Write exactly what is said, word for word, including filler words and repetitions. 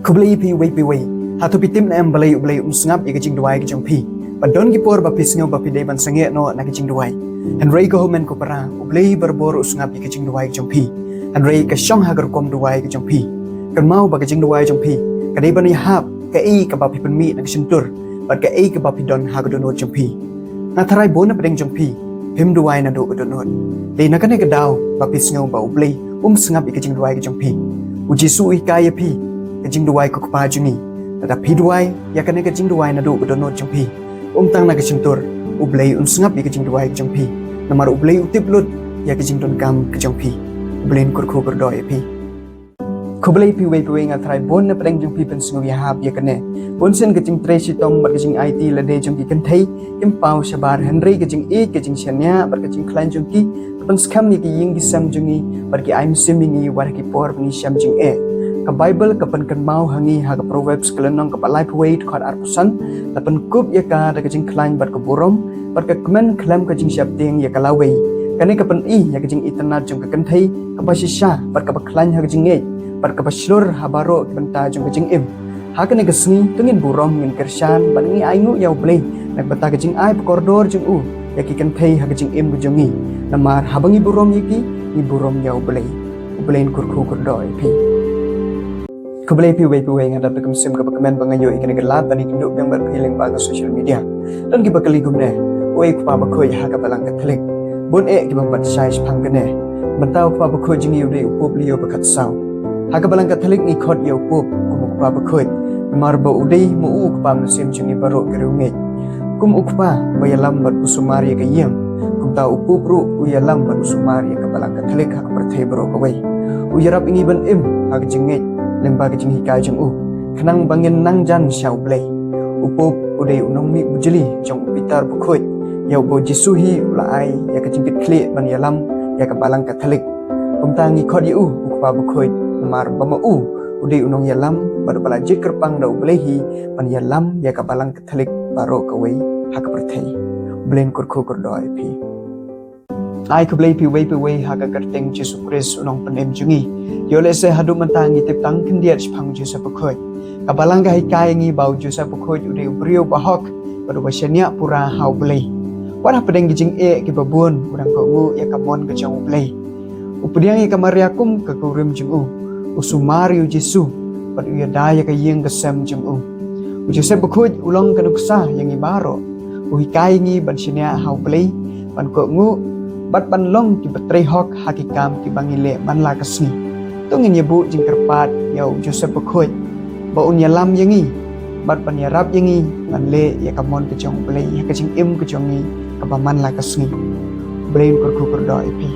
Khublei ïa phi uwei pa uwei. Hato phi tip ne em balei U Blei um sngap ïa ka jingduwai ka jong phi? Ba don ki por ba phi sngew ba phi dei ban sangeh noh na ka jingduwai. Hynrei ko hynmen ko para, U Blei barabor u sngap ïa ka jingduwai ka jong phi. Hynrei ka shong ha ka rukom duwai ka jong phi. Kynmaw ba ka jingduwai jong phi ka dei ban ïahap kaei kaba phi pynmih na ka shyntur bad kaei kaba phi don ha ka dohnud jong phi. Nga tharai bun na pdeng jong phi phim duwai naduh ka dohnud. Dei na kane ka daw ba phi sngew ba U Blei um sngap ïa ka jingduwai ka jong phi. U Jisu u hikai ïa phi ka jingduwai ko Kpa jong ngi. Lada phi duwai ïa kane ka jingduwai naduh ka dohnud jong phi, um tang na ka shyntur, U Blei un sngap ïa ka jingduwai ka jong phi. Namar U Blei u tip lut ïa ka jingdonkam ka jong phi. U Blei un kyrkhu kyrdoh ïa phi. Khublei phi uwei pa uwei. Nga tharai bun na pdeng jong phi phin sngew ïahap ïa kane. Bun sien ka jingtrei shitom bad ka jingaiti lade jong ki kynthei kim paw shabar, hynrei ka jingïeit, ka jingshaniah bad ka jingkhlaiñ jong ki ka pynskhem ïa ki ïing ki sem jong ngi bad ki ai mynsiem ïa ngi wat ha ki por ba ngi shem jingeh. Ka Baibl ka pynkynmaw ha ngi ha ka Proverbs ka lynnong kaba laiphew wei dkhot arphew san, la pynkup ïa ka da ka jingkhlaiñ bad ka burom bad ka kmen khlem ka jingsheptieng ïa ka lawei. Kane ka pyni ïa ka jingitynnad jong ka kynthei kaba shisha bad kaba khlaiñ ha ka jingngeit bad kaba shlur ha baroh ki bynta jong ka jingim. Ha kane ka sngi to ngin burom, ngin kyrshan bad ngin ainguh ïa U Blei na ka bynta ka jingai ba kordor jong u ïa ki kynthei ha ka jingim ka jong ngi. Namar haba ngi burom ïa ki, ngi burom ïa U Blei. U Blei un kyrkhu kyrdoh ïa phi. Khublei phi uwei pa uwei. Nga da ka mynsiem kaba kmen ba nga ïoh ïa kane ka lad ban ïakynduh biang bad phi lyngba ka social media. Don kiba kylli kumne, uei u Kpa Bakhuid ha ka Balang Katholik? Bun eh kiba ym pat shai shaphang kane. Mynta u Kpa Bakhuid jong ngi u dei u Pope Leo ba khatsaw. Ha ka Balang Katholik ngi khot ïa u Pope kum u Kpa Bakhuid namar ba u dei ma u u kpa mynsiem jong ngi baroh ki riewngeit. Kum u kpa ba ïalam bad u sumar ïa ka ïing, kumta u Pope ruh u ïalam bad u sumar ïa ka Balang Katholik ha ka pyrthei baroh kawei. U ïarap ïa ngi ban im ha ka jingngeit lyngba ka jinghikai jong u, khnang ba ngin nang jan sha U Blei. U Pope u dei u nongmihbujli jong u Peter Bakhuid, ïa uba u Jisu hi u la ai ïa ka jingkitkhlieh ban ïalam ïa ka Balang Katholik. Kumta ngi khot ïa u u Kpa Bakhuid namar ba ma u u dei u nongïalam bad uba la jied kyrpang da U Blei hi ban ïalam ïa ka Balang Katholik baroh kawei ha ka pyrthei. U Blei un kyrkhu kyrdoh ïa phi. Ai khublei phi uwei pa uwei ha ka kyrteng Jisu Khrist u Nongpynim jong ngi. Ïoh lehse haduh mynta ngi tip tang khyndiat shaphang u Joseph Bakhuid. Ka Balang ka hikai ïa ngi ba u Joseph Bakhuid u dei u briew ba hok bad uba shaniah pura ha U Blei. Wat hapdeng ki jingeh kiba bun u dang kohnguh ïa ka mon ka jong U Blei. U pdiang ïa ka Maria kum ka kurim jong u. U sumar ïa u Jisu bad u ïada ïa ka ïing ka sem jong u. U Joseph Bakhuid u long ka nuksa ïa ngi baroh. U hikai ïa ngi ban shaniah ha U Blei, ban kohnguh bad ban long kiba trei hok ha ki kam kiba ngi leh man la ka sngi. To ngin ïabuh jingkyrpad ïa u Joseph Bakhuid ba un ïalam ïa ngi bad ban ïarap ïa ngi ban leh ïa ka mon ka jong U Blei ha ka jingim ka jong ngi kaba man la ka sngi. U Blei un kyrkhu kyrdoh ïa phi.